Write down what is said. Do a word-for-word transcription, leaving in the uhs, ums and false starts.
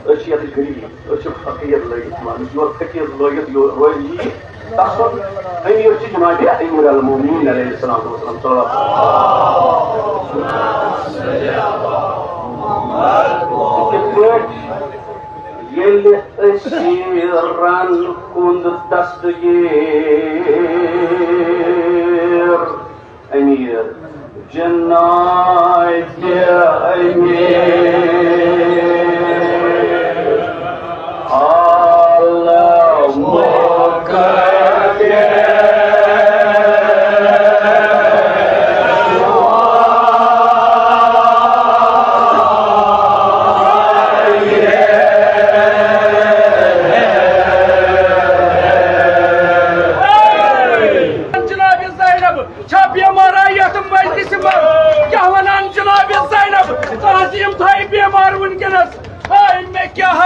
أسۍ چھِ یَتٕچ غریٖب، أسۍ چھِ فقیٖر لٲگِتھ، مان یور فقیٖر لٲگِتھ یور روزِ یی تَسُنٛد أمیٖر چھُ جناب امیر المومنین علیہ الصلوۃ والسلام، صلوات۔ کِتھ پٲٹھۍ؟ ییٚلہِ أسیٖرن کُنٛد دستگیٖر امیر جناب امیر عالم جناب زینب چھا بیمار آ یتھ مجلسہِ منٛز؟ کیٛاہ ونان جناب زینب؟ تعظیم تھایہِ بیمار وٕنکیٚنس۔ ہاے مےٚ کیٛاہ